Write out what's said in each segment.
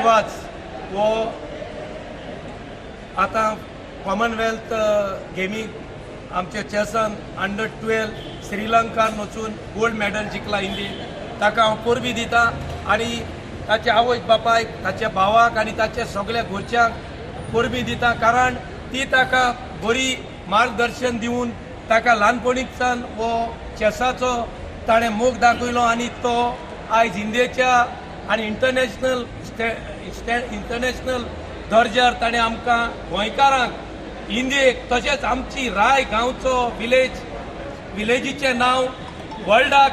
वाज हो आतां कॉमनवेल्थ गेमीक आमच्या चॅसान अंडर 12 श्रीलंकान वचून गोल्ड मॅडल जिखला इंडियेक. ताका हांव परबीं दिता आनी ताच्या आवय बापायक, ताच्या भावाक आनी ताच्या सगळ्या घरच्यांक परबीं दिता, कारण ती ताका बरी मार्गदर्शन दिवन ताका ल्हानपणीच्यान हो चॅसाचो ताणें मोग दाखयलो आनी तो आयज इंडियेच्या आनी इंटरनॅशनल दर्जार ताणें आमकां गोंयकारांक, इंडियेक, तशेंच आमची राय गांवचो विलेजीचें नांव वर्ल्डाक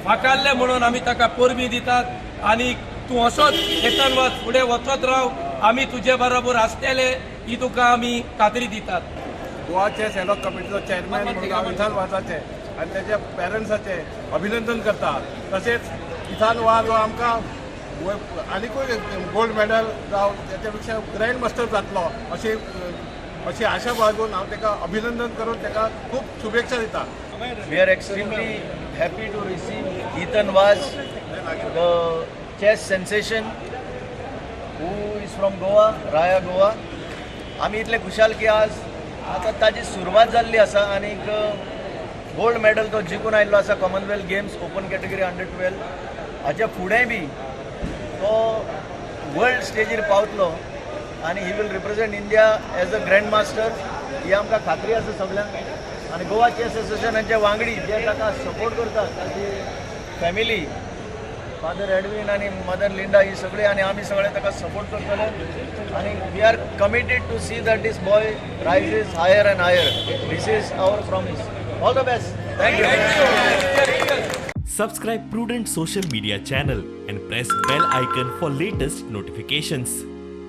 फाकारलें म्हणून आमी ताका परबीं दितात. आनी तूं असोच हेतन वच, फुडें वचत राव, आमी तुजे बरोबर आसतले ही तुका आमी खात्री दितात. गोवा चेस एडहॉक कमिटीचो चेअरमॅन म्हणून हांव इथान वाजाचे आनी तेच्या पेरंट्साचे अभिनंदन करता. तशेंच इथान वाज हो आमकां आनिकूय गोल्ड मेडल जावं तेच्या पेक्षा ग्रँड मास्टर जातलो अशी अशी आशा बाळगून हांव ताका अभिनंदन करून ताका खूब शुभेच्छा दिता. We are extremely happy to receive Ethan Vaz, the chess sensation who is from Goa, Raya Goa. आमी इतले खुशाल की आज आतां ताजी सुरवात जाल्ली आसा आनीक गोल्ड मेडल तो जिखून आयिल्लो आसा Commonwealth Games open category under 12. हाच्या फुडें बी तो वर्ल्ड स्टेजीर पावतलो आनी he will represent India as a grand master ही आमकां खात्री आसा सगळ्यांक. आनी गोवा चेस असोसिएशनाचे वांगडी जे ताका सपोर्ट करतात, ताची फॅमिली, फादर एडवीन आनी मदर लिंडा, ही सगळी आनी आमी सगळे ताका सपोर्ट करतले आनी we are committed to see that this boy rises higher and higher. This is our promise. All the best. Thank you. Subscribe Prudent Social Media channel and press bell icon for latest notifications.